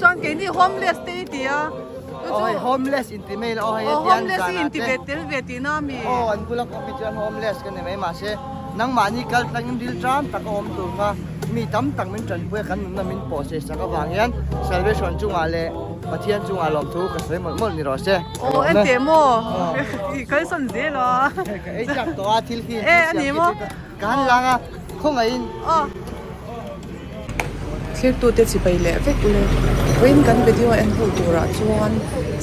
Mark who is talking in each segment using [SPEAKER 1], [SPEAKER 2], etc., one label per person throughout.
[SPEAKER 1] Chuan keini homeless te i ti a.
[SPEAKER 2] Aw hei homeless in ti mai la aw hei
[SPEAKER 1] Aw homeless i in ti ve tel ve tihna a mi?
[SPEAKER 2] Aw an bula coffee chuan homeless ka ni mai mahse nangmahni kal tlangin ril ṭam tak a awm tur kha mi tam tak min ṭanpui a kan nunna min pawh sei sak avang hian salvation chungah leh Pathian chungah lawmthu ka sawi mawlh mawlh ni rawh se.
[SPEAKER 1] Aw en teh maw i kalsawn zel a.
[SPEAKER 2] Ka ei chak tawh a thil khi
[SPEAKER 1] E a ni maw.
[SPEAKER 2] Ka han lang a khawngaihin.
[SPEAKER 1] Aw.
[SPEAKER 3] Thlirtute chibai leh vek ule. Vawiin kan video en ho turah chuan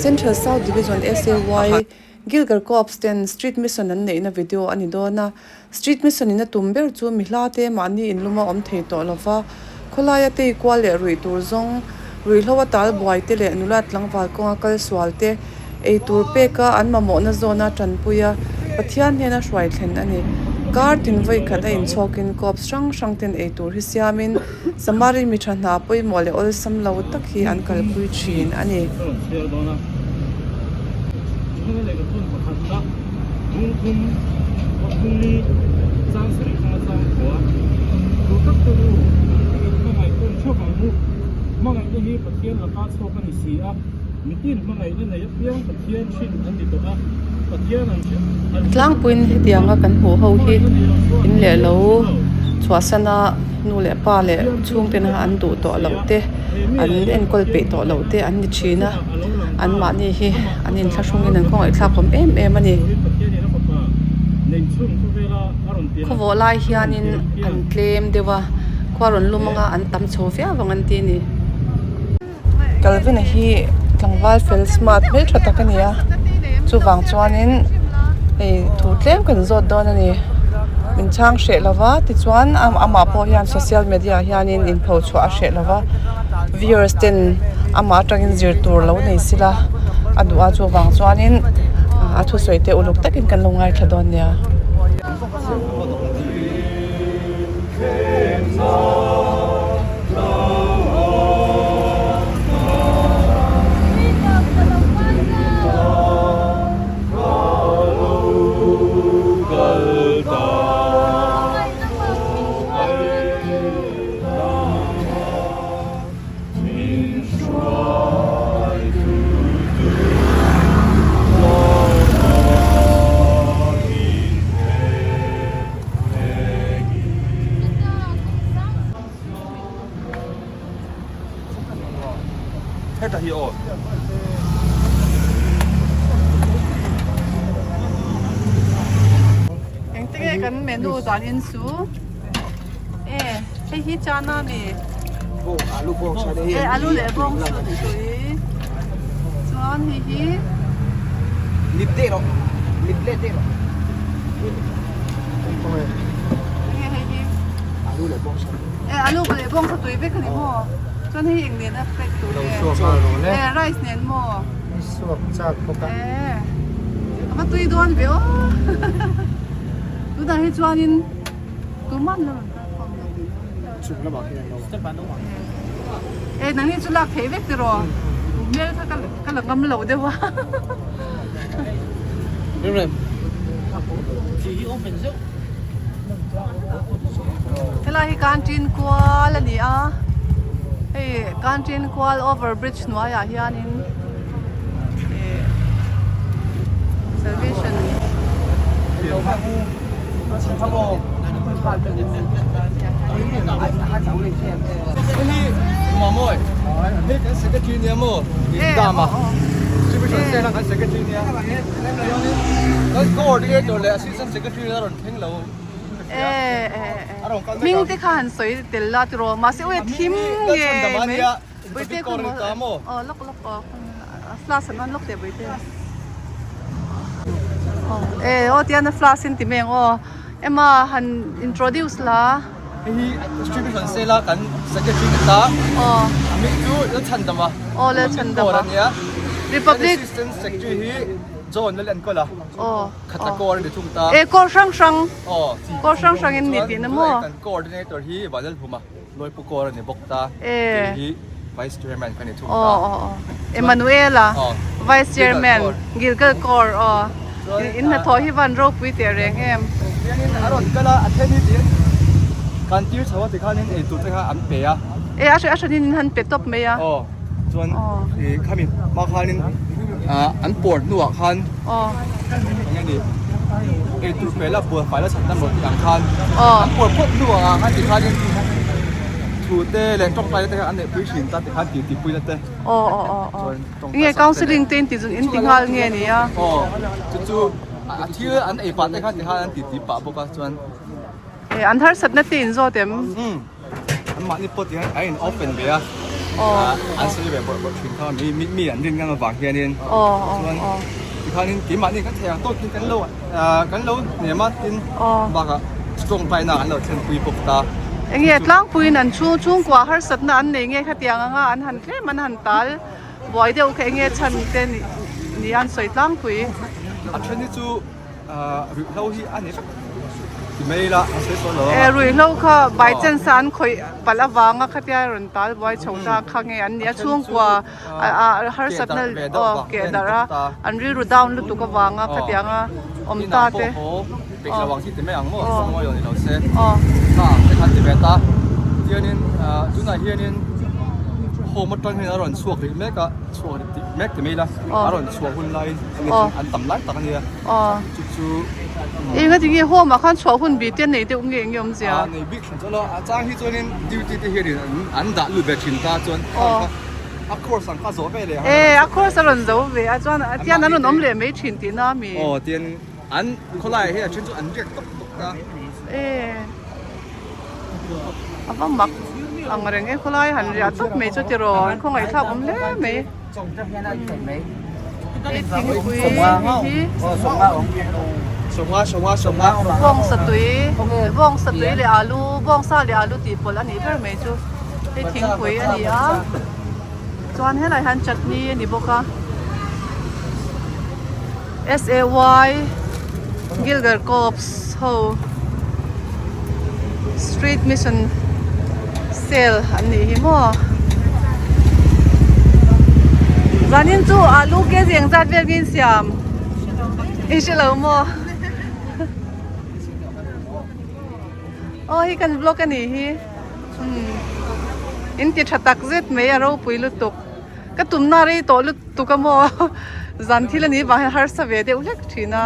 [SPEAKER 3] Central South Division SAY Gilgal Corps ten Street Mission an neihna video a ni dawn a. Street Mission in a tum ber chu mi hla te mahni inlum a awm thei tawh lova, khawlaia tei kual leh ruih tur zawng, ruihhlo a tal buai te leh nula tlangval kawnga kal sual te, Ei tur peka an mamawhna zawna tanpui a, Pathian hnena hruai thlen a ni. Kar tin vawi khat a inchhawkin corps hrang hrang ten ei tur hi siamin Samari mi tha hna pawimawh leh awlsam lo tak hi an kalpui thin a ni.
[SPEAKER 4] Mitin hmangaihna nei apiang Pathian hrin an ni tawh a, Pathian an hre an hre.
[SPEAKER 3] Tlangpuiin hetianga kan hmuh ho hi in leh lo chhuahsan a nu leh pa leh chhungten a an duh tawh loh te an enkawl peih tawh loh te an ni thin a, anmahni hi an inthlahrungin an khawngaihthlak awm em em a ni. Khawvawh lai hianin an tlem deuh a, khua rawn lum anga an tam chho viau ang an ti a ni. Calvin-a hi tlangval fel smart hmeltha tak a ni a chuvang chuanin hei thu tlem kan zawt dawn a ni min chhang hreh lo va tichuan amah pawh hian social media ah hianin inpho chhuah a hreh lo va viewers ten amah atangin zir tur lo nei sila a duh a chuvang chuanin a thusawi te uluk takin kan lo ngaithla dawn nia.
[SPEAKER 5] Heta hi aw.
[SPEAKER 1] Engte nge kan menu zan in su? E, hei hi chana mi.
[SPEAKER 2] Bawng, alu bawng sa
[SPEAKER 1] E, alu leh bawng sa tui. Chuan hei hi.
[SPEAKER 2] Lip deh rawh. Lip leh deh rawh.
[SPEAKER 1] Enge hei hi?
[SPEAKER 2] Alu leh bawng sa.
[SPEAKER 1] E, alu leh bawng sa tui vek a ni maw? Chuan hei eng nena pack tur nge? E, rice nen maw?
[SPEAKER 2] Suak chak bawk a.
[SPEAKER 1] E, a va tui dawn ve aw. Tunah hi chuanin tuman la rawn kal khawm lo tih
[SPEAKER 2] Chung lamah khian an lo awm.
[SPEAKER 1] E, nangni chu lak theih vek tiraw? Hmel kha ka la ngam lo deuh a. Helai hi Kantin kual a ni a, hei Kantin kual over bridge hnuaiah hianin ih salvation Hming te kha han sawi tel la tiraw mahse ui a thim nge mai Buite khaw maw aw lawk lawk aw flash an on lawk teh Buite e aw tian a flash in ti mai ang aw ema han introduce la.
[SPEAKER 5] Hei hi distribution sale a kan secretary ni ta
[SPEAKER 1] aw
[SPEAKER 5] a hming chu Lalchhandama
[SPEAKER 1] aw Lalchhandama
[SPEAKER 5] a nia
[SPEAKER 1] Republic
[SPEAKER 5] assistant secretary hi John Lalenkawla
[SPEAKER 1] aw
[SPEAKER 5] khatla kawr a ni thung ta
[SPEAKER 1] e kawr hrang hrang
[SPEAKER 5] aw
[SPEAKER 1] kawr hrang hrang in ni tihna maw
[SPEAKER 5] chuan kan coordinator hi Vanlalhuma Lawipu kawr a ni bawk ta kei hi vice chairman ka ni thung ta
[SPEAKER 1] aw aw aw Emanuela vice chairman Gilgal kawr aw in hnathawh hi van ropui teh reng em
[SPEAKER 5] hianin a rawn kal a a then hi tiin kan tir chho a tikhanin eitur te kha an pe a
[SPEAKER 1] e a hran in han pe tawp mai a
[SPEAKER 5] aw. Chuan ih khami hma khanin ah an pawr hnuah khan eng nge ni eitur pe la bual fai la chhan na maw tih ang khan an pawr phawt hnuah ah khan tikhanin thu te leh tawngtai te kha an neih pui thin ta tikhan tih tih puina te chuan tawngtai
[SPEAKER 1] Nge counselling te in ti zun in ti nghal nge nia
[SPEAKER 5] aw chu chu a thil an ei pah te khan tikhan an titi pah bawk a chuan
[SPEAKER 1] An harsatna te in zawt em?
[SPEAKER 5] Umm an mahni pawh ti hian a in open ve a an sawi ve bawrh bawrh thin kha mi mi an rin ngang avang hianin chuan tikhanin keimahni kan thei ang tawkin kan lo kan lo hnem a tin bakah strong taina an lo thlenpui bawk ta.
[SPEAKER 1] Enge tlangpuiin an chhung chhungkua harsatna an nei nge khatiang anga an han tlem an han tal buai deuh kha enge chhan te ni an sawi tlangpui.
[SPEAKER 5] A then hi chu Ruihhlo hi a ni vek ti mai ila a sawi sawi lo a.
[SPEAKER 1] E ruihhlo kha by chance a an khawih palh avanga khatia rawn tal buai chho ta kha nge an nia chhungkua a harsatna aw keh darh a an rilru down lutuk avanga khatianga awm ta te.
[SPEAKER 5] Peih lo ang hi ti mai ang maw sawi mawi lo ni lo se kha te khan ti ve ta tianin tunah hianin home atang hian a rawn chhuak rih mek a chhuak rih mek ti mai ila a rawn chhuah hun laiin an tam lai tak a nia. Chu chu
[SPEAKER 1] Enga tinge home ah khan chhuah hun bi te nei deuh nge enge awmzia?
[SPEAKER 5] A nei bik hran chuan a chang hi chuanin duty te hianin an dah lut ve thin ta chuan a course ang kha zawh ve leh
[SPEAKER 1] E a course a rawn zo ve a chuan tian an rawn awm leh mai thin tihna ami?
[SPEAKER 5] Aw tian an khawlai ah hian a then chu an riak tawk tawk ta.
[SPEAKER 1] E a va mak ang reng e khawlai han riah tawp mai chu tiraw an khawngaihthlak awm hle mai. Hei thingpui hi bawngsa tui bawngsa tui leh alu bawngsa leh alu tih pawlh a nih ber mai chu hei thingpui a ni a chuan helai hian chutney a ni bawk a S A Y Gilgal Corps ho Street Mission Sale an nih hi maw zanin chu alu kg engzat vel nge in siam i hre lo maw aw hei kan vlog a nih hi in ti tha tak zet mai a ropui lutuk ka tumna rei tawh lutuk. Tuk a maw zan thil a nih vang hian harsa ve deuh hlek thin a.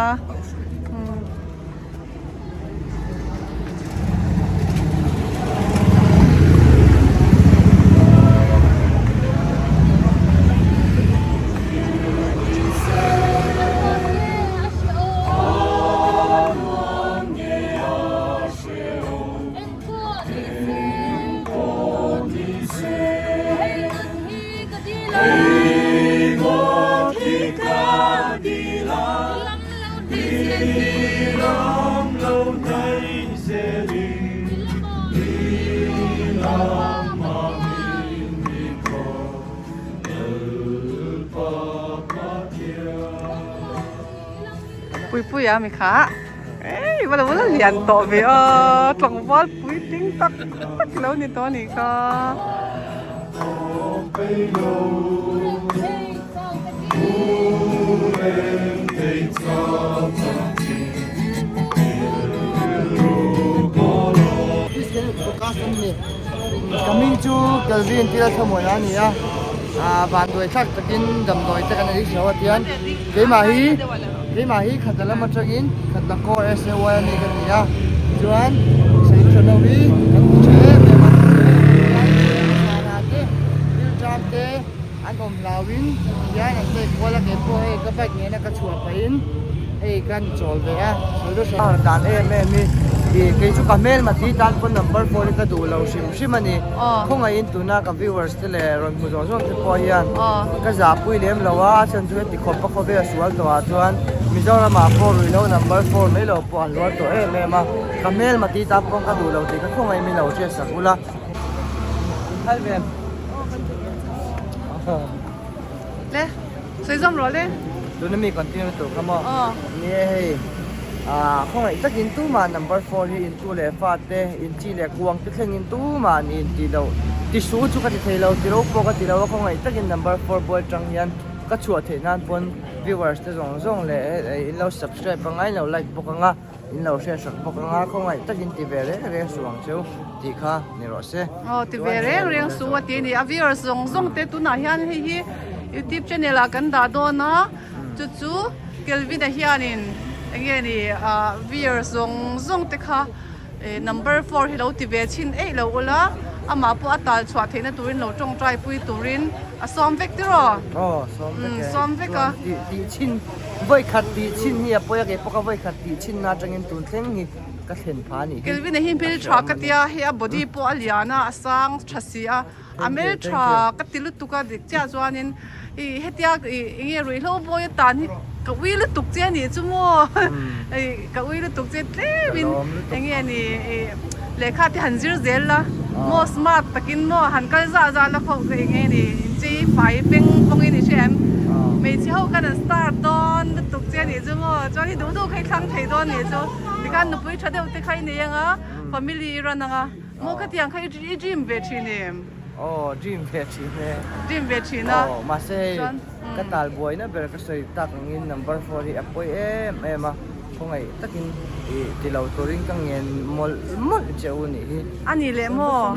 [SPEAKER 1] Puipui a mi kha ei va lo la lian tawh ve a tlangval puitling tak tak lo ni tawh a nih kha.
[SPEAKER 2] Ka hming chu Kelvin tih a thlamuan a ni a, ah vanduai thlak takin damdawi te kan ei hreuh a tian keimah hi keimah hi khatla lam atangin khatla core S A Y a ni ka ni a chuan solution ho hi kan ti tha em em a zana te rilṭam te an awm hlauhin hian an take kual a keipawh hei ka bike nena ka chhuah pahin hei kan chawl ve a solution dan em em hi ih kei chu ka hmelma tih tan pawn number four hi ka duh lo hrim hrim a ni khawngaihin tuna ka viewers te leh rawn hmu zawng zawng te pawh hian ka zahpui lem lo a a chhan chu heti khawp a khawvel sual tawh ah chuan Mizoram ah pawh ruihhlo number four mai lo pawh an luar tawh em em a ka hmelma tih tan pawn ka duh lo tih ka khawngaihin min lo hriat sak ula phal ve
[SPEAKER 1] Le sawi zawm rawh le.
[SPEAKER 2] Tuna mi continue tur kha maw? Ni e hei ah khawngaih takin tumah number four hi in tu leh fa te in chi leh kuang te thlengin tumah an in tih loh ti su chu ka ti thei lo ti ro pawh ka ti lo a khawngaih takin number four boy atang hian ka chhuah theih nan pawn viewers te zawng zawng leh in lo subscribe anga in lo like bawk anga. In lo hriat sak bawk anga khawngaih takin ti ve reng reng suh ang cheu tih kha ni rawh se.
[SPEAKER 1] Aw ti ve reng reng suh a ti a ni. A viewers zawng zawng te tunah hian hei hi youtube channel ah kan dah dawn a chu chu Kelvin-a hianin eng nge ni ah viewers zawng zawng te kha number four hi lo ti ve chhin eih lo ula amah pawh a tal chhuah theihna turin lo tawngtai pui turin a sawm vek tiraw?
[SPEAKER 2] Aw sawm vek e.
[SPEAKER 1] Sawm vek a.
[SPEAKER 2] Chuan tih chhin vawi khat tih chhin hi a pawi a keipawh ka vawi khat tih chhin na atangin tun thleng hi ka thlen pha a nih hi.
[SPEAKER 1] Kelvin-a hi hmel tha ka tia hei a body pawh a lian a a sang tha si a a hmel tha ka ti lutuk a dik chiah chuanin ih hetia ih eng nge ruihhlo bawi atan hi ka ui lutuk che a nih chu maw ih ka ui lutuk che tlemin eng nge ni ih lehkha te han zir zel la maw smart takin maw han kal zah zah la kho eng nge ni inchei fai peng pawngin i hria em hmeichhe ho khan an start dawn lutuk che a nih chu maw chuan i duh duh kha i thlang thei dawn nih chu tikhan nupui tha deuh te kha i nei anga family i run anga. Maw ka tiang kha i dream ve thin em?
[SPEAKER 2] Aw dream ve thin e.
[SPEAKER 1] Dream ve thin a.
[SPEAKER 2] Aw mahse hei ka tal buaina ber ka sawi tak angin number four hi a pawi em em a, khawngaih takin i ti lo turin ka ngen mawlh mawlh che u nih hi.
[SPEAKER 1] A ni leh maw?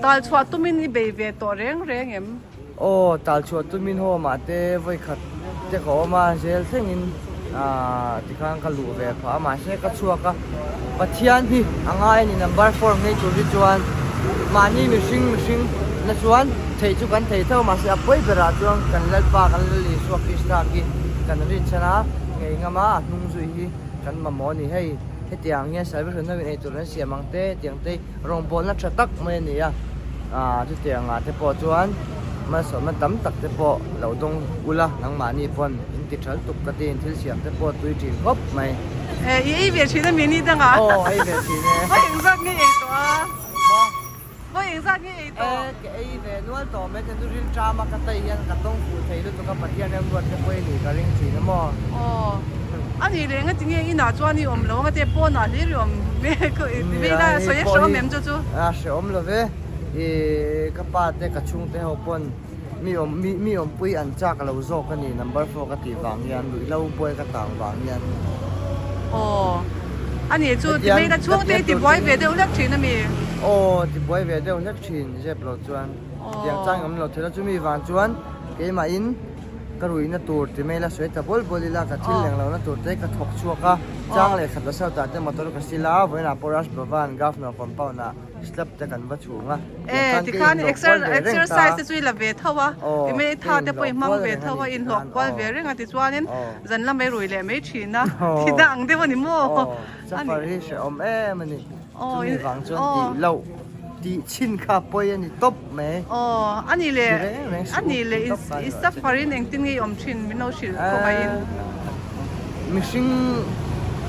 [SPEAKER 1] Tal chhuah tumin i bei ve tawh reng reng em?
[SPEAKER 2] Aw, tal chhuah tumin haw mah te vawikhat te ka awm a, zel thlengin aah tikhan ka luh ve phah a, mahse ka chhuak a, Pathian hi a ngai a ni number four ngei tur hi chuan mahni mihring mihring na chuan theih chu kan thei tho mahse a pawi berah chuan kan Lalpa kan Lal Isua Krista khi kan rinchhan a, ngei ngam a, a hnung zui hi kan mamawh a ni hei hetiang hian salvation ho in eitur an siam ang te hetiang te Rawngbawlna tha tak mai a ni a, aah chutiang ah te pawh chuan malsawmna tam tak te pawh lo dawng ula nangmahni pawn in ti tha lutuk ka tiin thil siam te pawh tui thin khawp mai.
[SPEAKER 1] Eh i ei ve thin a mi ni dangah?
[SPEAKER 2] Aw ei ve thin e.
[SPEAKER 1] Vawi engzat nge ei tawh a?
[SPEAKER 2] Maw?
[SPEAKER 1] Vawi engzat nge ei tawh?
[SPEAKER 2] Eh ka ei ve nual tawh mai chuan chu ril tama ka tai hian ka tawng fuh thei lutuk a Pathian remruat te pawh i nih ka ring thin a maw?
[SPEAKER 1] Aw a nih leh engati nge inah chuan i awm lo anga te pawnah hlir i awm ve ila sawi a hrehawm em chu chu?
[SPEAKER 2] A hrehawm lo ve ih ka pa te ka chhungte ho pawn mi awm mi mi awmpui an chak lo zawk a ni number four ka tih vang hian ruihhlo buai ka tang vang hian.
[SPEAKER 1] Aw a nih chu ti mai ila chhungte i tibuai ve deuh hlek thin a mi?
[SPEAKER 2] Aw tibuai ve deuh hlek thin zep lo chuan tiang chang awm lo thei lo chumi vang chuan keimahin Ka ruihna tur ti mai ila sawi ta bawl bawl ila ka thil leng lohna tur te ka thawk chhuak a, chang leh khat la sawtah te motor ka sil a, vawiinah pawh Raj Bhavan Governor compound ah slab te kan va chhung a,
[SPEAKER 1] E tikhan exercise te chu i la ve tho a, ti mai tha te pawh i hmang ve tho a, inhlawh kual ve reng a tichuanin zan lamah i rui leh mai thin a, thihna ang deuh a ni maw?
[SPEAKER 2] Safar hi hrehawm em a ni. Chumi vang chuan tih loh tih chhin kha pawi a ni tawp mai.
[SPEAKER 1] Aw a nih leh a nih leh i suffer in engtin nge i awm thin min lo hrilh khawp aiin.
[SPEAKER 2] Mihring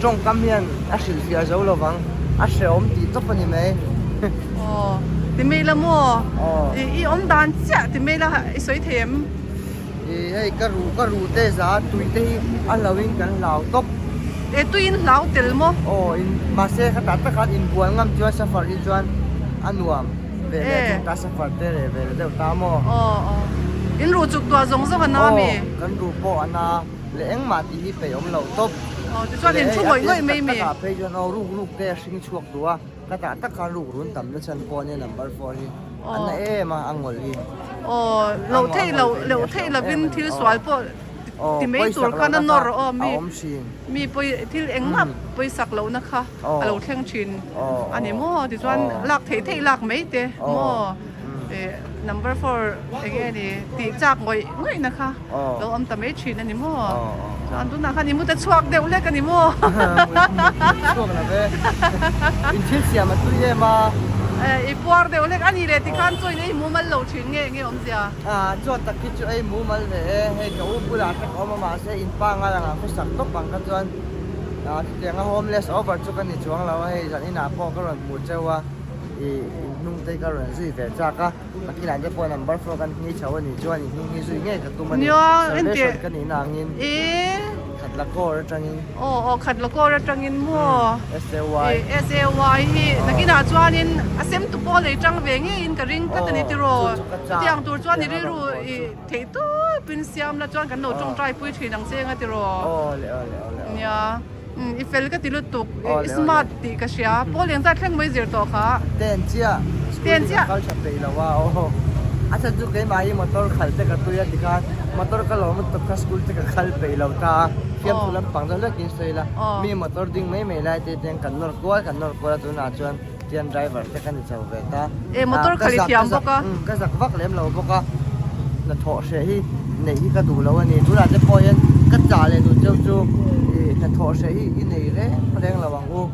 [SPEAKER 2] tawngkam hian a hrilh fiah zo lo vang a hrehawm tih tawp a ni mai.
[SPEAKER 1] Aw ti mai la maw i awm dan chiah ti mai la i sawi thei em?
[SPEAKER 2] Ih hei ka ruh ka ruh te za tui te hi a hlo in kan hlau tawp.
[SPEAKER 1] E tui in hlau tel maw?
[SPEAKER 2] Aw in mahse kha tah tak khan inbual ngam chuan safar hi chuan a nuam ve leh chung ta safar te reh ve leh deuh ta maw?
[SPEAKER 1] Aw aw in ruh chuk tuah zawng zawng a na mi?
[SPEAKER 2] Aw kan ruh pawh a na leh engmah tih hi peih awm loh tawp.
[SPEAKER 1] Aw tichuan in thu ngawih ngawih mai mi?
[SPEAKER 2] Leh hei a pian tak takah phei chuan aw ruk ruk te a hring chhuak duh a. Ka tah tak khan ruk run tam na chhan pawh ania number four hi a na em a a ngawlh hi.
[SPEAKER 1] Aw loh theih loh loh theih lovin thil sual pawh ti mai tur khan a nawr aw mi mi pawi thil engmah pawisak lohna kha a lo thleng thin a ni maw tichuan lak theih theih lak mai te maw eh number four eng nge ni tih chak ngawih ngawih na kha lo awm ta mai thin a ni maw chuan tunah khan i mut a chhuak deuh hlek a ni maw
[SPEAKER 2] chhuak lo ve in thil siam a tui em a
[SPEAKER 1] i puar deuh hlek a ni leh tikhan chaw in ei mumal lo thin nge nge awmzia
[SPEAKER 2] chaw tak hi chu ei mumal ve e hei ka u bulah te ka awm a mahse in pa ngal ang ah khawsak tawp ang kha chuan chutiang a homeless over chu ka ni chuang lo a hei zan inah pawh ka rawn hmuh cheu a i hnung te ka rawn zui ve chak a. Nakinah te pawh number four kan hni chho a nih chuan i hnung hi zui ngei ka tum a ni. Salvation ka nihna angin Khatlakawr atangin.
[SPEAKER 1] Aw aw Khatlakawr atangin maw?
[SPEAKER 2] SAY.
[SPEAKER 1] SAY hi nakinah chuanin a sem tu pawh lei tang ve ngeiin ka ring tlat a ni tiraw? Chutiang tur chuan i rilru i theih tawpin siam la chuan kan lo tawngtai pui thin ang che anga tiraw?
[SPEAKER 2] Aw le aw le aw le.
[SPEAKER 1] Nia. I fel ka ti lutuk, i smart tih ka hria. Pawl eng zat thleng mai zir tawh kha.
[SPEAKER 2] Ten chiah, school hi ka kal tha peih lo a aw. A chhan chu keimah hi motor khalh te ka tui a tikhan motor ka lo lutuk kha school te ka kal peih lo ta a. Fiamthu lampang deuh hlekin sawi ila, mi motor ding mai mai lai te ten kan nawr kual kan nawr kual a tunah chuan tian driver te ka ni chho ve ta.
[SPEAKER 1] E motor khalh i thiam bawk a.
[SPEAKER 2] Ka zak vak lem lo bawk a, hnathawh hreh hi neih hi ka duh lo a ni. Tunah te pawh hian ka chah leh duh cheu chu ih hnathawh hreh hi i nei reng reng lo ang u.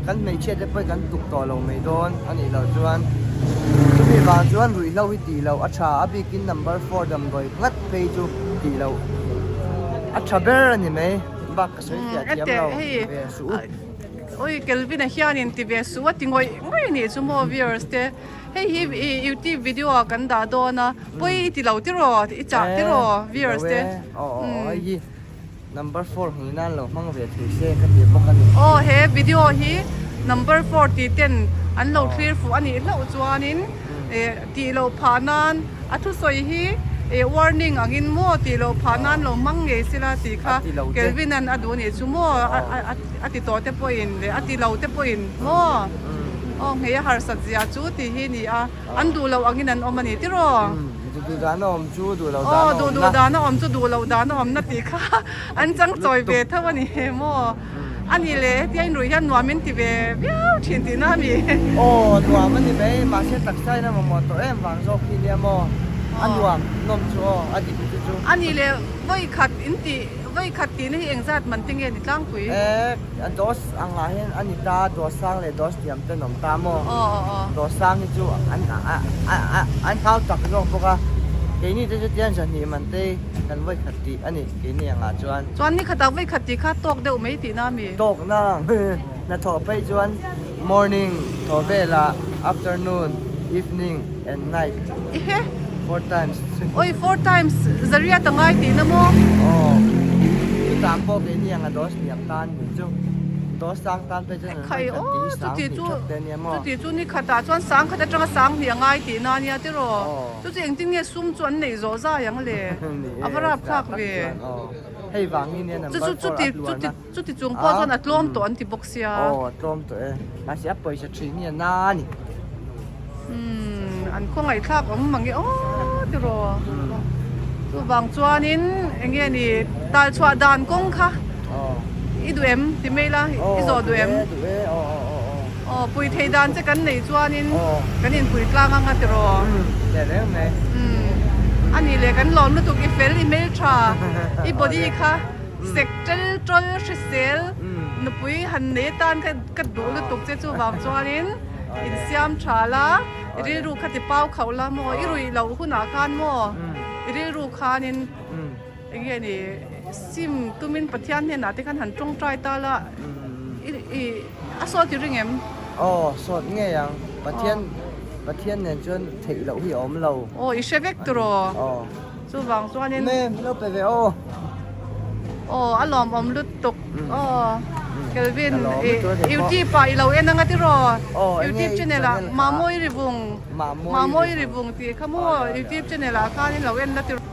[SPEAKER 2] Kan hmeichhia te pawh hi kan tuk tawh lo mai dawn a nih loh chuan chumi vang chuan ruihhlo hi tih loh a tha a bikin number four damdawi ngat phei chu tih loh a tha ber a ni mai bak ka sawi fiah thiam lo ve suh u.
[SPEAKER 1] Oi Kelvin a hianin ti ve suh a ti ngawih ngawih nih chu maw viewers te hei hi ih youtube video ah kan dah dawn a pawi i ti lo tiraw i chah tiraw viewers te
[SPEAKER 2] umm. Number four hmui nan lo hmang ve thei se ka ti bawk a ni.
[SPEAKER 1] Aw he video hi number four tih ten an lo thlir fuh a nih hlauh chuanin eh tih loh phah nan a thusawi hi eh warning angin maw tih loh phah nan lo hmang ngei sila tih kha Kelvin an a duh nih chu maw a ti tawh te pawhin leh a ti lo te pawhin maw aw nghei a harsat zia chu tih hi ni a an duh loh angin an awm a ni tiraw.
[SPEAKER 2] Duh duh dan a awm chu duh loh dan a awm na.
[SPEAKER 1] Aw duh duh dan a awm chu duh loh dan a awm na tih kha an chang chawi ve tho a ni maw. A ni le hetia inruih hian nuam in ti ve viau thin tih na a mi.
[SPEAKER 2] Aw nuam a ni mai mahse taksa in a mamawh tawh em vang zawk hi nia maw a nuam nawm chu aw a dik chu chu.
[SPEAKER 1] A ni le vawi khat in tih vawi khat tihna hi engzat man te nge ni tlangpui?
[SPEAKER 2] E dose angah hian a ni ta dose sang leh dose tiam te an awm ta maw?
[SPEAKER 1] Aw aw aw.
[SPEAKER 2] Dose sang hi chu an an hau tak zawk bawk a keini te chu tian zahnih man te kan vawi khat tih a ni keini angah chuan.
[SPEAKER 1] Chuan ni khatah vawi khat tih kha tawk deuh mai tihna a mi?
[SPEAKER 2] Tawk na hnathawh phei chuan morning thawh velah afternoon evening and night
[SPEAKER 1] Ihe
[SPEAKER 2] four times.
[SPEAKER 1] Oi four times zariat a ngai tihna maw?
[SPEAKER 2] Aw chutah pawh keini anga dose hniam tan ni chu dose sang tan phei chuan an
[SPEAKER 1] Khai
[SPEAKER 2] vawi khat
[SPEAKER 1] aw
[SPEAKER 2] tih hi sang
[SPEAKER 1] chuti
[SPEAKER 2] hnih
[SPEAKER 1] chu
[SPEAKER 2] that te ania maw?
[SPEAKER 1] Chuti chu ni khatah chuan sang khat atanga sang hnih a ngai tihna ania tiraw?
[SPEAKER 2] Aw.
[SPEAKER 1] Chu chu engtin nge sum chu an neih zawh zai ang le? A va rap thlak ve.
[SPEAKER 2] Hei vang hi nia number 4 a hluan a.
[SPEAKER 1] Chuti chung pawh chuan a tlawm tawh an ti bawk sia.
[SPEAKER 2] Aw a tlawm tawh e. Mahse a pawisa thin hi a na a ni.
[SPEAKER 1] Umm an khawngaihthlak awm mang e aw tiraw. Chuvang chuanin eng nge ni tal chhuah dan kawng kha i duh em ti mai la i zawh duh em?
[SPEAKER 2] Aw duh e aw aw aw aw.
[SPEAKER 1] Aw pui thei dan che kan neih chuanin kan inpui tlang anga tiraw?
[SPEAKER 2] Umm teh reng mai.
[SPEAKER 1] Umm a nih leh kan lawm lutuk i fel i hmeltha i body kha sek tel tawl hrisel nupui han nei atan kha ka duh lutuk che chuvang chuanin insiam tha la i rilru kha ti pau khauh la maw i ruih loh hunah khan maw i rilru khanin Eng nge ni sim tumin Pathian hnenah te khan han tawngtai ta la i a sawt i ring em?
[SPEAKER 2] Aw sawt ngei ang Pathian Pathian nen chuan theih loh hi a awm lo.
[SPEAKER 1] Aw i hre vek turaw?
[SPEAKER 2] Aw.
[SPEAKER 1] Chuvang chuanin.
[SPEAKER 2] Me min lo pe ve aw.
[SPEAKER 1] Aw a lawmawm lutuk aw Kelvin i YouTube ah i lo en anga tiraw? YouTube channel ah Mamawii Rivung Mamawii Rivung tih kha maw YouTube channel ah khan i lo en la tiraw?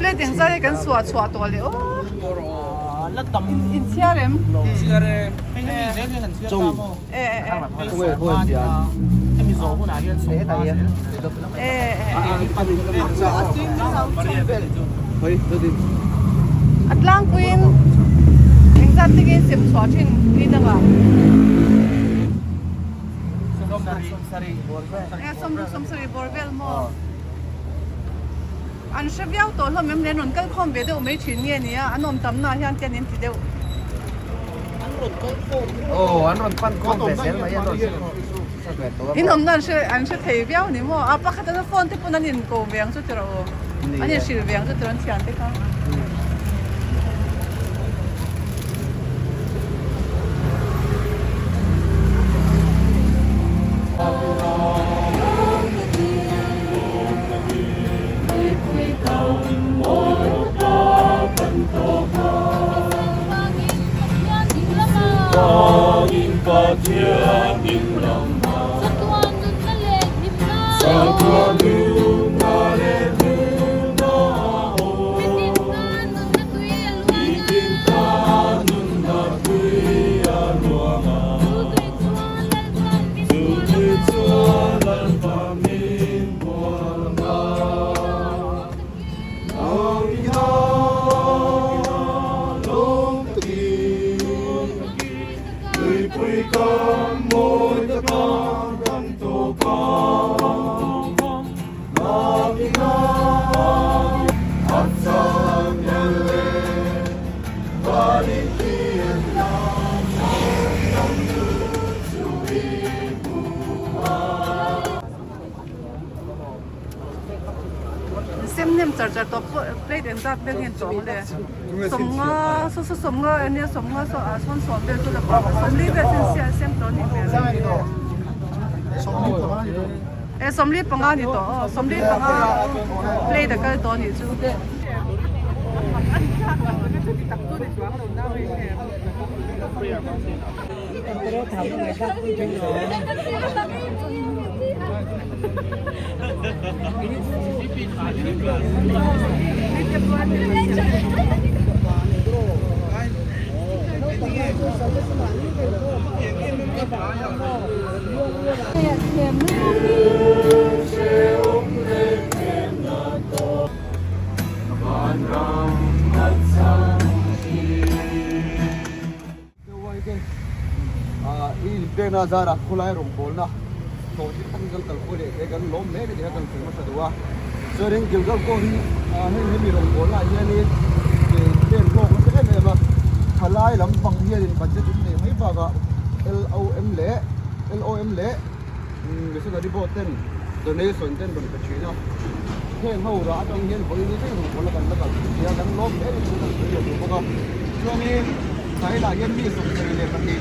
[SPEAKER 1] Plate eng zai kan suah chhuah tawh leh aw in chhiar em e e e e e. tlangpuiin engzat te nge sem chhuah thin ni dangah? E sawmruk sawmsarih bawr vel maw? An hre viau tawh hlawm em le an rawn kal khawm ve deuh mai thin nge nia an awm tamna ah hian tian in ti deuh.
[SPEAKER 2] Aw an rawn pan khawm ve zel mai an rawn hre ve tawh a.
[SPEAKER 1] In awmna an hre an hre thei viau ni maw? A pakhat an phone te pawn an in ko ve ang chu ti rawh u. An in hrilh ve ang chu ti rawh an thian te kha. Sem hnem char char tawp pawh plate engzat vel nge an tawng le sawmnga saw saw sawmnga ania sawmnga saw ah sawn sawm vel chu la pawh sawmli vel chu an sem tawh a nih hmel e sawmli panga a ni tawh aw sawmli panga plate a kal tawh a nih chu.
[SPEAKER 5] I inpekna zarah khawlai rawngbawlna hlawhtling takin kan kalpui leh thei kan lawm hle ni a kan sawi hmasa duh a chuanin Gilgal pawh hi heng hemi rawngbawlna ah hianin pen hlawk nasa em em a thalai lampang hianin budget in neih mai bakah LOM leh LOM leh Missionary board ten donation ten rawn pe thin a heng ho rah atang hian vawiin ni thleng rawngbawlna kan la kalpui thei a kan lawm hle ni chu kan sawi leh duh bawk a chuanin sailah hian mi 72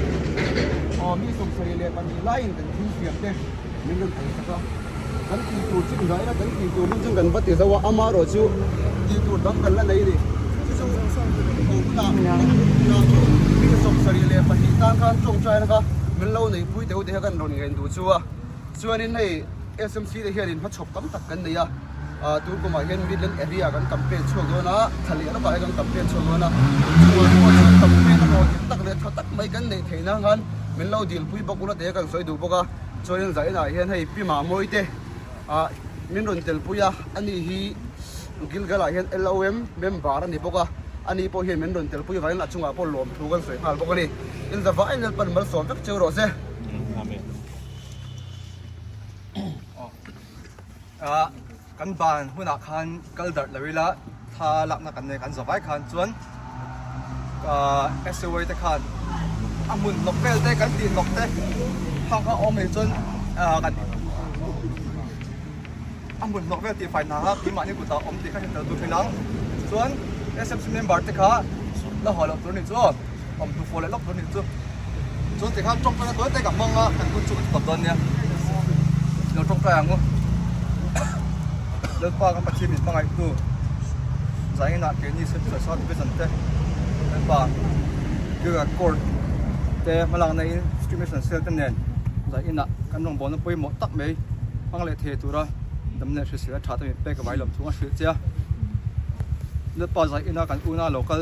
[SPEAKER 5] aw mi 72 laiin kan thil siam te min rawn phal sak a kan tih tur chin zah ila kan tih tur hun chu kan va ti zo a amaherawh chu tih tur dang kan la nei a ni chu chu ho hunah mi 72 tan khan tawngtaina kha min lo neihpui teuh te kha kan rawn ngen duh chu a chuanin hei SMC te hianin hmachhawp tam tak kan nei a ah tun kumah hian Midland area kan campaign chhuak dawn a thla leh lawkah hian kan campaign chhuak dawn a chhuan pawh chuan campaign a hlawhtling tak leh tha tak mai kan neih theih nan khan min lo dilpui bawk ula te kan sawi duh bawk a chuanin zainah hian hei Pi Mahmawi te ah min rawn telpui a ani hi Gilgal ah hian LOM member a ni bawk a ani pawh hian min rawn telpui vangin a chungah pawh lawmthu kan sawi nghal bawk a ni inzavaiin Lalpan malsawm vek cheu rawh se.
[SPEAKER 6] Kan ban hunah khan kal darh lo ila thla lakna kan nei kan zawh vai khan chuan SOA te khan a hmun hnawk vel te kan tih hnawk te phak a awm anih chuan kan a hmun hnawk vel tih fai hna kha keimahni kutah awm tih kha hre tel tur thin ang chuan SMC member te kha la haw loh tur anih chu aw awm hnu fawh leh lawk tur anih chu chuan tikhan tawngtaina tawi te ka hmang a kan hun chu kan tawp dawn nia lo tawngtai ang u Lalpa kan Pathian min hmangaih tu zainah keini Central South Division te Lalpa Gilgal Court te hmalakna in Street Mission Cell te nen zainah kan rawngbawlna pawimawh tak mai hmang leh thei tura dam leh hrisel a tha te min pek a vai lawm thung a hrilh che a Lalpa zainah kan una lo kal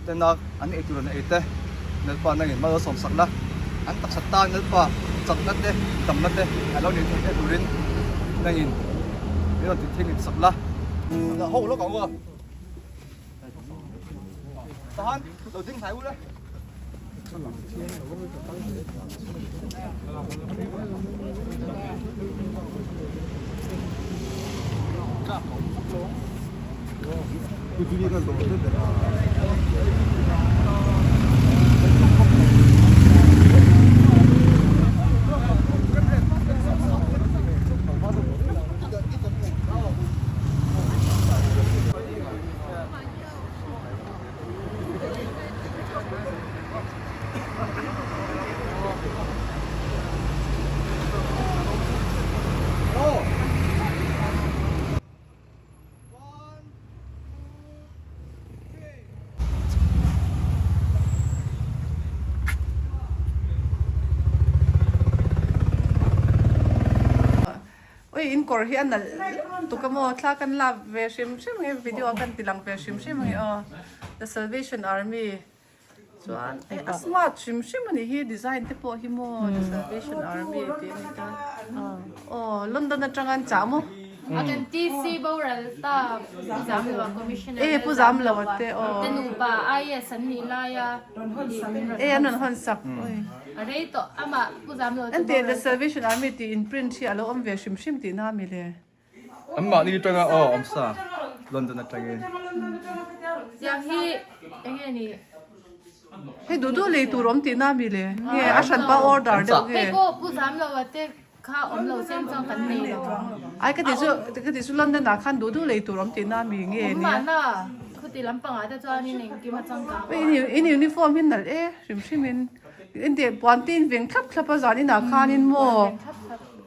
[SPEAKER 6] tena an ei tur an ei te Lalpa nangin mal a sawm sak la, an taksa tan Lalpa chakna te damna te a lo nei thei hle turin nangin min rawn tih thing in sak la. Ho lawk ang aw.
[SPEAKER 5] Tahan lo ding hnai ula.
[SPEAKER 1] Oi in kawr hi a nalh tuk a maw thla kan lak ve hrim hrim nge video a kan ti lang ve hrim hrim nge aw the salvation army chuan eh a smart hrim hrim a nih hi design te pawh hi maw the salvation army tih a ni ta aw london atanga an chah maw.
[SPEAKER 7] A kan TC boral ta Pu Zamloa Commissioner
[SPEAKER 1] Eh Pu Zamloa te aw.
[SPEAKER 7] Te nupa IAS an nih lai a
[SPEAKER 1] Eh an rawn hawn sak oi.
[SPEAKER 7] A rei tawh amah Pu Zamloa chu
[SPEAKER 1] An teh The
[SPEAKER 7] boral
[SPEAKER 1] Salvation Army tih in print hi a lo awm ve hrim hrim tihna a mi le.
[SPEAKER 5] An mahni atanga aw awm sa London atangin.
[SPEAKER 7] Tiang hi enge ni.
[SPEAKER 1] Hei duh duh lei tur awm tihna a mi le. Nge a hranpa order deuh nge.
[SPEAKER 7] Hei pawh Pu Zamloa te Kha awm lo sen chuan kan nei lo.
[SPEAKER 1] Ai ka ti chu ka ti chu London ah khan duh duh lei tur awm tihna mi nge nia.
[SPEAKER 7] Awm mahna khuti lampangah te chuanin engkim a changkang pawh.
[SPEAKER 1] In uniform hi nalh e hrim hrim in in teh puan te in veng thlap thlap a zan inah khanin maw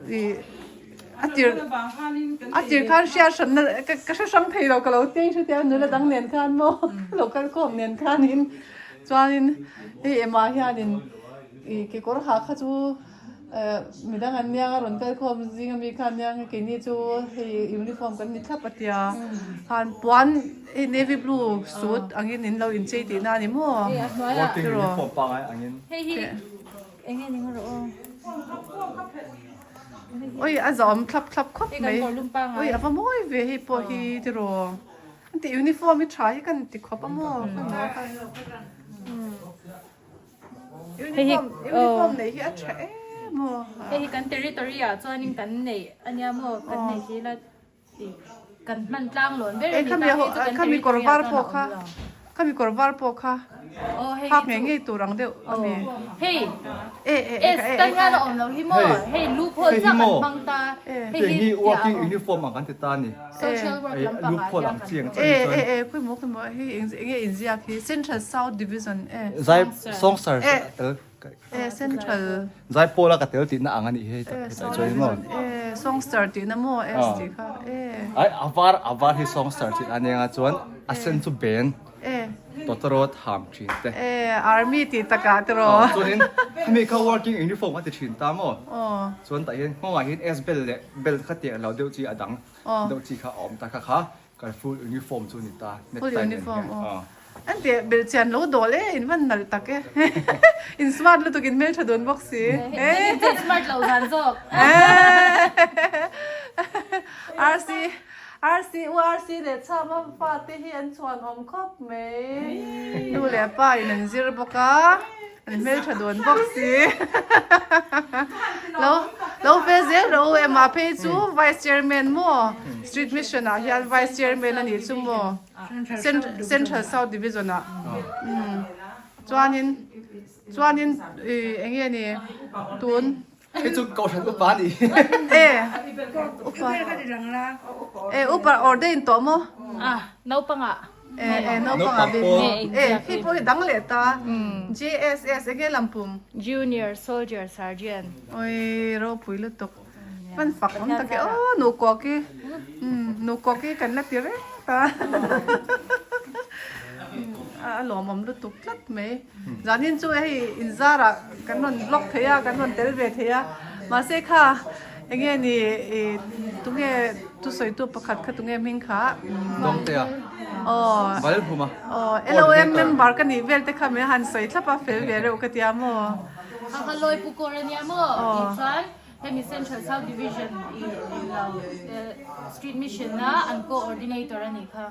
[SPEAKER 1] ih a tir a tir khan hriat hranna ka hre hrang thei lo ka lo tei hretia nula dang nen khan maw local khawm nen khanin chuanin hei emah hianin ih kekawr ha kha chu. Midang an niang a rawn kal khawm zing ami kha an niang a keini chu hei uniform kan ni thlap a tia khan puan hei navy blue suit angin in lo inchei tihna a ni maw
[SPEAKER 5] Working uniform pangai angin
[SPEAKER 7] hei hi enge ni rawh aw
[SPEAKER 1] oi a zawm thlap thlap khawp mai oi a va mawi ve hei pawh hi tiraw an tih uniform hi tha hi kan ti khawp a maw
[SPEAKER 7] Hei hi
[SPEAKER 1] uniform nei hi a tha em aw.
[SPEAKER 7] Hei hi kan territory ah chuanin kan neih ania maw kan neih hi la tih kan hman tlang lawn ber a ni ta hei chu kan territory ah chuan a awm lo.
[SPEAKER 1] Khami kawr var pawh kha hak ngei ngei tur ang deuh a mi.
[SPEAKER 7] Hei S tan hian a awm lo hi maw hei loophole chiah kan hmang ta
[SPEAKER 5] hei hi working uniform ang kan ti ta a ni.
[SPEAKER 7] Social work lampang ah hian kan
[SPEAKER 1] E e e khawimaw khawimaw hei eng enge inziak hi Central South Division e.
[SPEAKER 5] Zai Songster tel
[SPEAKER 1] E Central
[SPEAKER 5] Zai pawla ka tel tihna ang a nih hi hei tak chuan in maw.
[SPEAKER 1] E Songster tihna maw S tih kha e.
[SPEAKER 5] Ai a var a var hi Songster tih a nia chuan a sen chu ben.
[SPEAKER 1] E.
[SPEAKER 5] Tawtawrawt ham thin te.
[SPEAKER 1] E army tih takah te rawh.
[SPEAKER 5] Chuanin hemi kha working uniform a ti thin ta maw. Chuan tah hian nghawngah hian S belt leh belt kha tiang lo deuh chi a dang. Deuh chi kha a awm ta kha kha kan full uniform chu ni ta
[SPEAKER 1] full uniform aw an teh belh chian lo dawl e in van nalh tak e in smart lutuk in hmeltha dun bawk si
[SPEAKER 7] e smart lo zan zawk
[SPEAKER 1] RC RC u RC leh chham a fa te hi an chhuan awm khawp mai nu leh pa in an zir bawk a An hmeltha dawn bawk si. Lo lo ve zel rawh u Emma phei chu Vice Chairman maw Street Mission ah hian Vice Chairman a nih chu maw Central South Division ah chuanin chuanin ih eng nge ni tun
[SPEAKER 5] Hei chu Kohhran upa a ni.
[SPEAKER 1] E upa e upa ordain tawh maw?
[SPEAKER 7] Ah naupangah.
[SPEAKER 1] E e naupangah bik e hei pawh hi dang leh ta JSS enge lampum?
[SPEAKER 7] Junior Soldier Sergeant.
[SPEAKER 1] Oi ropui lutuk hman fak awm tak e aw nukuak hi nukuak hi kan la ti reng ta a lawmawm lutuk tlat mai. Zanin chu hei inzarah kan rawn vlog thei a, kan rawn tel ve thei a, mahse kha enge ni ih tunge thusawitu pakhat kha tunge hming kha
[SPEAKER 5] Dawngtea
[SPEAKER 1] aw
[SPEAKER 5] Valhuma
[SPEAKER 1] aw LOM member ka nih vel te kha min han sawi thlap a fel ve reuh ka tia maw
[SPEAKER 7] Ha kha lawi pu kawr ania maw tih chuan hemi Central South Division ih lo Street Mission a an coordinator a nih kha.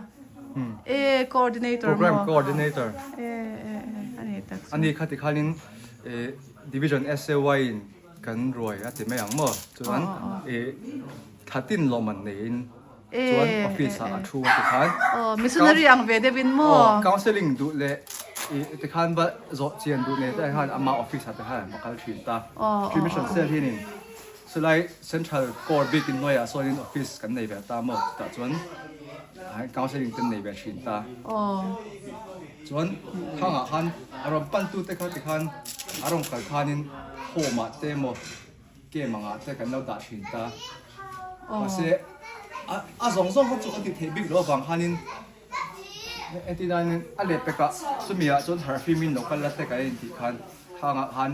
[SPEAKER 1] E coordinator maw?
[SPEAKER 6] Program coordinator.
[SPEAKER 1] E e e a ni tak chu.
[SPEAKER 6] Ani kha tikhanin e Division SAY in kan ruai a ti mai ang maw? Chuan e thatin lawmman neiin chuan office ah a thu a ti khan.
[SPEAKER 1] Aw missionary ang ve deuh in maw?
[SPEAKER 6] Aw counselling duh leh i tikhan va zawh chian duh nei te khan ama office ah te khan an va kal thin ta. Street Mission Cell hianin Chulai Central Corps bik in hnuaiah sawnin office kan nei ve ta maw chutah chuan counselling te nei ve thin ta. Chuan khangah khan a rawn pantu te kha tikhan a rawn kal khanin home ah te emaw camp angah te kan lo dah thin ta. Mahse a zawng zawng kha chu a ti theih bik loh avang khanin Entilanin a lehpekah chumi ah chuan harhfimin lo kal la te kan intih khan thangah khan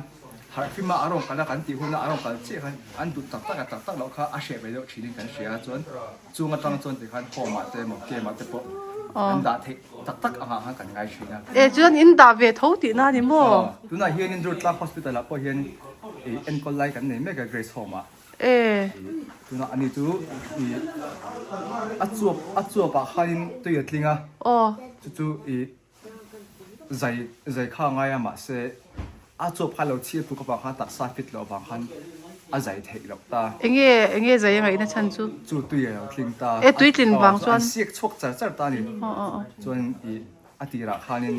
[SPEAKER 6] harhfima a rawn kal a kan tih huna a rawn kal chiah khan an duh tak tak a tak tak loh kha a hreh ve deuh thinin kan hria a chuan chung atang chuan tikhan home ah te emaw camp ah te pawh an dah theih tak tak angah khan kan ngai thin a.
[SPEAKER 1] E chuan in dah ve tho tihna a ni maw?
[SPEAKER 6] Aw, tunah hianin Durtlang Hospital ah pawh hian ih enkawl lai kan nei mek a Grace Home ah.
[SPEAKER 1] E.
[SPEAKER 6] Tunah ani chu i a chuap a chuap ah khanin tui a tling a.
[SPEAKER 1] Aw.
[SPEAKER 6] Chu chu i zai zai kha a ngai a mahse a chuap kha lo chhiat tuk avang khan taksa fit loh avang khan a zai theih loh ta.
[SPEAKER 1] Enge enge zai a ngaihna chhan chu?
[SPEAKER 6] Chu tui a lo tling ta.
[SPEAKER 1] E tui tlin vang chuan.
[SPEAKER 6] An siak chhuak char char ta a ni.
[SPEAKER 1] Aw aw aw.
[SPEAKER 6] Chuan i a tirah khanin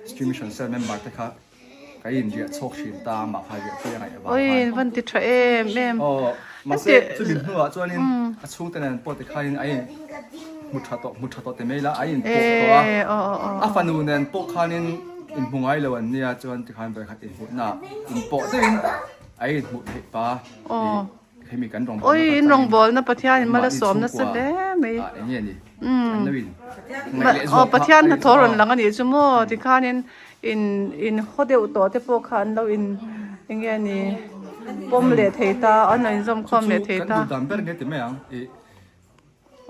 [SPEAKER 6] Street Mission Cell member te kha Ka inriah chhawk thin ta amah kha riah pui a ngaih avang khan.
[SPEAKER 1] Oi van ti tha em em.
[SPEAKER 6] Aw mahse chumi hnuah chuanin a chhungte nen pawh tikhanin a in hmu tha tawh hmu tha tawh ti mai la a in pawh tawh a. A fanu nen pawh khanin inhmu ngai lo an nia chuan tikhan vawikhat inhmuhna inpawh deuhin a inhmuh theih pa. Hemi kan rawngbawlna
[SPEAKER 1] Oi in rawngbawlna Pathian in mal a sawm nasa hle mai.
[SPEAKER 6] Eng nge ni? An lo in ngaih leh zual
[SPEAKER 1] Aw Pathian hnathawh rawn lang a nih chu maw tikhanin in in haw deuh tawh te pawh kha an lo in eng nge ni pawm leh thei ta an lo inzawm khawm leh thei ta.
[SPEAKER 6] Kan duh dan ber nge ti mai ang i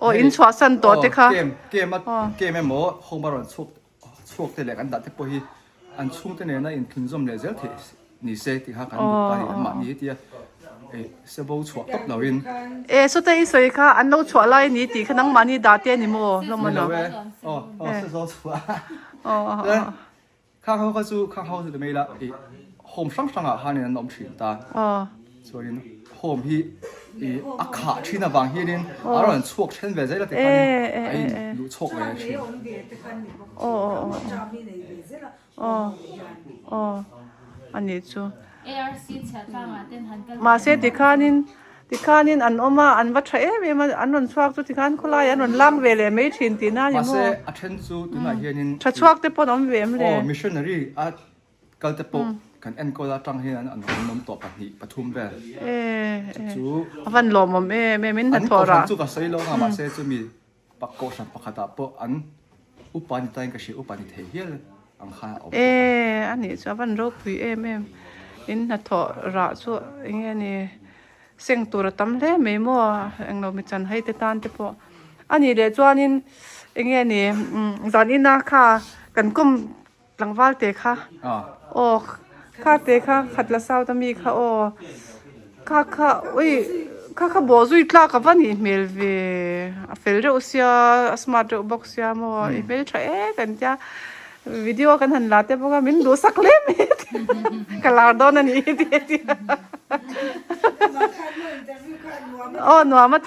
[SPEAKER 1] Aw in chhuahsan tawh te kha.
[SPEAKER 6] Aw kem kem a kem emaw home a rawn chhuak Chhuak te leh kan dah te pawh hi an chhungte nena inthlunzawm leh zel theih ni se tih kha kan duh ta a ni. Mahni hetia sebo chhuah tawp loin.
[SPEAKER 1] E sawta i sawi kha an lo chhuah lai a ni tih kha nangmahni dah te a ni maw hlawm a
[SPEAKER 6] Ni lo e. Aw aw sezawl chhuah. Khang ho kha chu khang ho chu ti mai ila i home hrang hrangah khanin an awm thin ta. Chuanin home hi i a khah thin avang hianin a rawn chhuak then ve zel a tikhanin a in luh chhuak ve thin.
[SPEAKER 1] Mahse tikhanin tikhanin an awm a an va tha em em a an rawn chhuak chu tikhan khawlai an rawn lang ve leh mai thin tihna a ni maw?
[SPEAKER 6] Mahse a then chu tunah hianin
[SPEAKER 1] tha chhuak te pawh an awm ve em le?
[SPEAKER 6] Aw missionary a Kal te pawh kan enkawl atang hian an awm tawh pahnih pathum vel chu chu
[SPEAKER 1] a van lawmawm em em in hnathawh rah
[SPEAKER 6] an kohhran chu ka sawi lo anga mahse chumi kohhran pakhatah pawh an upa ni tain ka hria upa ni thei hial ang khan a awm
[SPEAKER 1] e a nih chu a van ropui em em in hnathawh rah chu eng nge ni seng tur a tam hle mai maw englo mi chan hai te tan te pawh a nih leh chuanin eng nge ni zan ina kha kan kawm Tlangval te kha aw kha te kha khat la south ami kha aw kha kha ui kha kha bawh zui tlak a va nih hmel ve a fel reuh sia a smart reuh bawk sia maw i hmel tha e kan tia video kan han la te bawk a min duhsak hle mai ka lar dawn a ni hi ti a tia aw nuam a ti.